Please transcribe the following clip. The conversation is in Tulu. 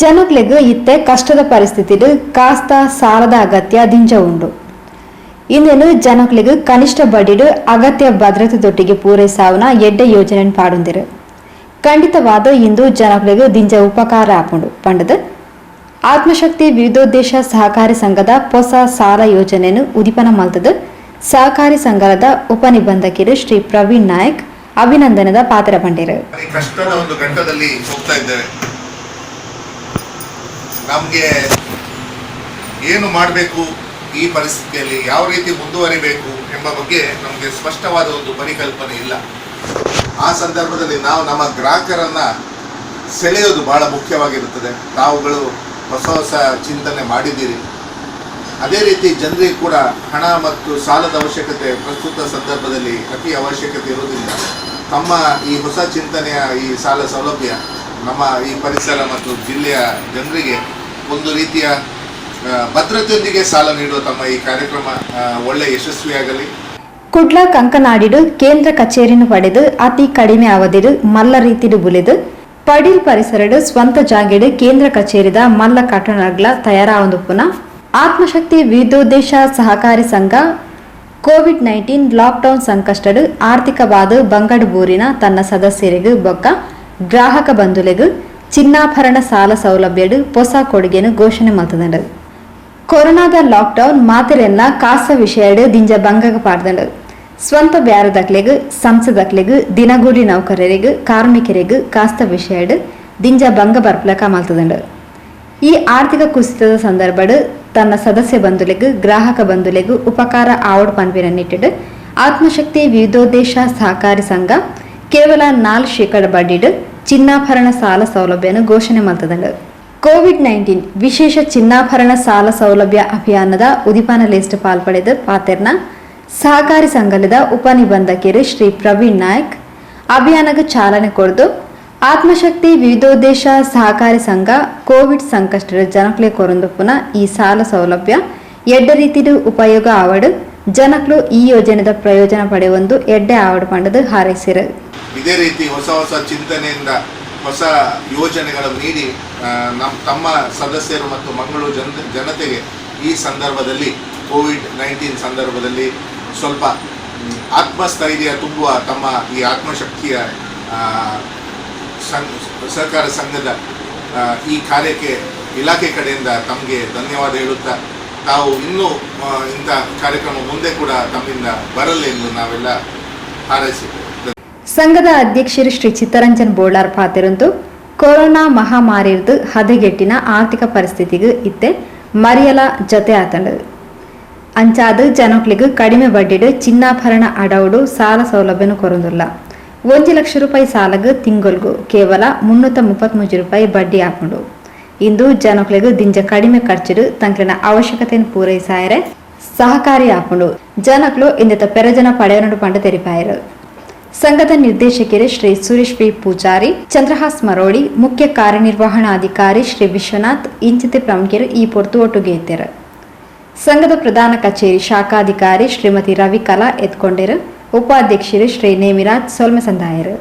ಜನಕ್ಲೆಗ್ ಇತ್ತೆ ಕಷ್ಟದ ಪರಿಸ್ಥಿತಿಡ್ ಕಾಸ್ತ ಸಾಲದ ಅಗತ್ಯ ದಿಂಜ ಉಂಡು. ಇಂದೆನ್ ಜನಕ್ಲೆಗ್ ಕನಿಷ್ಠ ಬಡ್ಡಿಡ್ ಅಗತ್ಯ ಭದ್ರತೆದೊಟ್ಟಿಗೆ ಪೂರೈಸಾವುನ ಎಡ್ಡೆ ಯೋಜನೆನ್ ಪಾಡೊಂದೆರ್. ಖಂಡಿತವಾದ್ ಇಂದು ಜನಕ್ಲೆಗ್ ದಿಂಜ ಉಪಕಾರ ಆಪುಂಡು ಪಂಡುದು ಆತ್ಮಶಕ್ತಿ ವಿವಿಧೋದ್ದೇಶ ಸಹಕಾರಿ ಸಂಘದ ಪೊಸ ಸಾಲ ಯೋಜನೆನ್ ಉದಿಪನ ಮಲ್ತುದು ಸಹಕಾರಿ ಸಂಘದ ಉಪನಿಬಂಧಕೆರ್ ಶ್ರೀ ಪ್ರವೀಣ್ ನಾಯಕ್ ಅಭಿನಂದನೆದ ಪಾತೆರ ಪಂಡೆರ್. ಕಷ್ಟದ ಒಂದು ಘಟ್ಟದಲ್ಲಿ ಹೋಗ್ತಾ ಇದ್ದೇವೆ. ನಮಗೆ ಏನು ಮಾಡಬೇಕು, ಈ ಪರಿಸ್ಥಿತಿಯಲ್ಲಿ ಯಾವ ರೀತಿ ಮುಂದುವರಿಬೇಕು ಎಂಬ ಬಗ್ಗೆ ನಮಗೆ ಸ್ಪಷ್ಟವಾದ ಒಂದು ಪರಿಕಲ್ಪನೆ ಇಲ್ಲ. ಆ ಸಂದರ್ಭದಲ್ಲಿ ನಾವು ನಮ್ಮ ಗ್ರಾಹಕರನ್ನ ಸೆಳೆಯೋದು ಬಹಳ ಮುಖ್ಯವಾಗಿರುತ್ತದೆ. ತಾವುಗಳು ಹೊಸ ಹೊಸ ಚಿಂತನೆ ಮಾಡಿದ್ದೀರಿ. ಅದೇ ರೀತಿ ಜನರಿಗೆ ಕೂಡ ಹಣ ಮತ್ತು ಸಾಲದ ಅವಶ್ಯಕತೆ ಪ್ರಸ್ತುತ ಸಂದರ್ಭದಲ್ಲಿ ಅತಿ ಅವಶ್ಯಕತೆ ಇರುವುದರಿಂದ, ತಮ್ಮ ಈ ಹೊಸ ಚಿಂತನೆಯ ಈ ಸಾಲ ಸೌಲಭ್ಯ ನಮ್ಮ ಈ ಪರಿಸರ ಮತ್ತು ಜಿಲ್ಲೆಯ ಜನರಿಗೆ ಒಂದು ರೀತಿಯ ಭದ್ರತೆಯೊಂದಿಗೆ ಸಾಲ ನೀಡುವ ತಮ್ಮ ಈ ಕಾರ್ಯಕ್ರಮ ಒಳ್ಳೆಯ ಯಶಸ್ವಿಯಾಗಲಿ. ಕುಡ್ಲ ಕಂಕನಾಡಿಡು ಕೇಂದ್ರ ಕಚೇರಿನು ಪಡೆದು ಅತಿ ಕಡಿಮೆ ಅವಧಿಡು ಮಲ್ಲ ರೀತಿಡು ಬುಲೆದು ಪಡೀಲ್ ಪರಿಸರಡು ಸ್ವಂತ ಜಾಗೆಡು ಕೇಂದ್ರ ಕಚೇರಿದ ಮಲ್ಲ ಕಟ್ಟಡಗಳ ತಯಾರಾವೊಂದುಪ್ಪುನ ಆತ್ಮಶಕ್ತಿ ವಿವಿಧೋದ್ದೇಶ ಸಹಕಾರಿ ಸಂಘ ಕೋವಿಡ್-19 ಲಾಕ್ಡೌನ್ ಸಂಕಷ್ಟಡು ಆರ್ಥಿಕವಾದ ಬಂಗಡು ಬೂರಿನ ತನ್ನ ಸದಸ್ಯರಿಗೆ ಬೊಕ್ಕ ಗ್ರಾಹಕ ಬಂಧುಲೆಗ್ ಚಿನ್ನಾಭರಣ ಸಾಲ ಸೌಲಭ್ಯಡು ಪೊಸ ಕೊಡುಗೆನು ಘೋಷಣೆ ಮಲ್ತುದುಂಡು. ಕೊರೋನಾದ ಲಾಕ್ಡೌನ್ ಮಾತೆರೆನ್ನ ಕಾಸ ವಿಷಯಡ್ ದಿಂಜ ಬಂಗಗ ಪಾಡ್ದಂಡು. ಸ್ವಂತ ಬ್ಯಾರದಕ್ಲೆಗ್, ಸಂಸ್ಥೆದಕ್ಲೆಗ್, ದಿನಗೂಲಿ ನೌಕರರಿಗೆ, ಕಾರ್ಮಿಕರಿಗೆ ಕಾಸ್ತ ವಿಷಯಡ್ ದಿಂಜ ಬಂಗ ಬರ್ಪಲಕ ಮಲ್ತುದುಂಡು. ಈ ಆರ್ಥಿಕ ಕುಸಿತದ ಸಂದರ್ಭಡ್ ತನ್ನ ಸದಸ್ಯ ಬಂಧುಲೆಗ್, ಗ್ರಾಹಕ ಬಂಧುಲೆಗ್ ಉಪಕಾರ ಆವಡ್ ಪನ್ಪಿನ ನಿಟ್ಟಿಡ್ ಆತ್ಮಶಕ್ತಿ ವಿವಿಧೋದ್ದೇಶ ಸಹಕಾರಿ ಸಂಘ ಕೇವಲ 4% ಬಡ್ಡಿಡ್ ಚಿನ್ನಾಭರಣ ಸಾಲ ಸೌಲಭ್ಯನು ಘೋಷಣೆ ಮಲ್ತುದುಂಡು. ಕೋವಿಡ್-19 ವಿಶೇಷ ಚಿನ್ನಾಭರಣ ಸಾಲ ಸೌಲಭ್ಯ ಅಭಿಯಾನದ ಉದಿಪನ ಲೇಸ್ಡ್ ಪಾಲ್ಪಡೆದು ಪಾತೆರ್ನ ಸಹಕಾರಿ ಸಂಘದ ಉಪನಿಬಂಧಕರು ಶ್ರೀ ಪ್ರವೀಣ್ ನಾಯಕ್ ಅಭಿಯಾನಕ್ಕೆ ಚಾಲನೆ ಕೊರ್ದು, ಆತ್ಮಶಕ್ತಿ ವಿವಿಧೋದ್ದೇಶ ಸಹಕಾರಿ ಸಂಘ ಕೋವಿಡ್ ಸಂಕಷ್ಟದ ಜನಕ್ಲೆ ಕೊರೊಂದುಪ್ಪುನ ಈ ಸಾಲ ಸೌಲಭ್ಯ ಎಡ್ಡೆ ರೀತಿಡು ಉಪಯೋಗ ಆವಡ್, ಜನಕ್ಲು ಈ ಯೋಜನೆದ ಪ್ರಯೋಜನ ಪಡೆಯೊಂದು ಎಡ್ಡೆ ಆವಡ್ ಪಂಡದು ಹಾರೈಸಿರು. ಇದೇ ರೀತಿ ಹೊಸ ಹೊಸ ಚಿಂತನೆಯಿಂದ ಹೊಸ ಯೋಜನೆಗಳನ್ನು ನೀಡಿ ನಮ್ಮ ತಮ್ಮ ಸದಸ್ಯರು ಮತ್ತು ಮಂಗಳೂರು ಜನತೆಗೆ ಈ ಸಂದರ್ಭದಲ್ಲಿ, ಕೋವಿಡ್-19 ಸಂದರ್ಭದಲ್ಲಿ ಸ್ವಲ್ಪ ಆತ್ಮಸ್ಥೈರ್ಯ ತುಂಬುವ ತಮ್ಮ ಈ ಆತ್ಮಶಕ್ತಿಯ ಸಹಕಾರ ಸಂಘದ ಈ ಕಾರ್ಯಕ್ಕೆ ಇಲಾಖೆ ಕಡೆಯಿಂದ ತಮಗೆ ಧನ್ಯವಾದ ಹೇಳುತ್ತಾ, ತಾವು ಇನ್ನೂ ಇಂಥ ಕಾರ್ಯಕ್ರಮ ಮುಂದೆ ಕೂಡ ತಮ್ಮಿಂದ ಬರಲಿ ಎಂದು ನಾವೆಲ್ಲ ಹಾರೈಸಿದ್ದೇವೆ. ಸಂಘದ ಅಧ್ಯಕ್ಷರು ಶ್ರೀ ಚಿತ್ತರಂಜನ್ ಬೋಳಾರ್ ಪಾತೆರೊಂದು, ಕೊರೋನಾ ಮಹಾಮಾರಿರ್ದು ಹದಗೆಟ್ಟಿನ ಆರ್ಥಿಕ ಪರಿಸ್ಥಿತಿಗೆ ಇತ್ತೆ ಮರಿಯಲ ಜೊತೆ ಆತಂಡು. ಅಂಚಾದ್ ಜನಕ್ಲೆಗ್ ಕಡಿಮೆ ಬಡ್ಡಿಡ್ ಚಿನ್ನಾಭರಣ ಅಡವುಡು ಸಾಲ ಸೌಲಭ್ಯನು ಕೊರೊಂದುಲ್ಲ. 1 ಲಕ್ಷ ರೂಪಾಯಿ ಸಾಲಗ್ ತಿಂಗೊಲ್ಗು ಕೇವಲ 333 ರೂಪಾಯಿ ಬಡ್ಡಿ ಆಪುಂಡು. ಇಂದು ಜನಕ್ಲೆಗ್ ದಿಂಜ ಕಡಿಮೆ ಖರ್ಚಿಡು ತಂಕ್ಲೆನ ಅವಶ್ಯಕತೆಯನ್ನು ಪೂರೈಸಾಯರೆ ಸಹಕಾರಿ ಆಪುಂಡು. ಜನಕ್ಲು ಇಂದೆತ ಪೆರಜನ ಪಡೆಯನುಡು ಪಂಡ ತೆರಿಪಾಯರು. ಸಂಘದ ನಿರ್ದೇಶಕರು ಶ್ರೀ ಸುರೇಶ್ ಪಿ ಪೂಜಾರಿ, ಚಂದ್ರಹಾಸ್ ಮರೋಳಿ, ಮುಖ್ಯ ಕಾರ್ಯನಿರ್ವಹಣಾಧಿಕಾರಿ ಶ್ರೀ ವಿಶ್ವನಾಥ್ ಇಂಚಿತೆ ಪ್ರಮುಖರು ಈ ಪೊರ್ತು ಒಟ್ಟುಗೆ ಇತ್ತೆರು. ಸಂಘದ ಪ್ರಧಾನ ಕಚೇರಿ ಶಾಖಾಧಿಕಾರಿ ಶ್ರೀಮತಿ ರವಿಕಲಾ ಎತ್ಕೊಂಡೆರು. ಉಪಾಧ್ಯಕ್ಷರು ಶ್ರೀ ನೇಮಿರಾಜ್ ಸೊಲ್ಮೆ ಸಂದಾಯರು.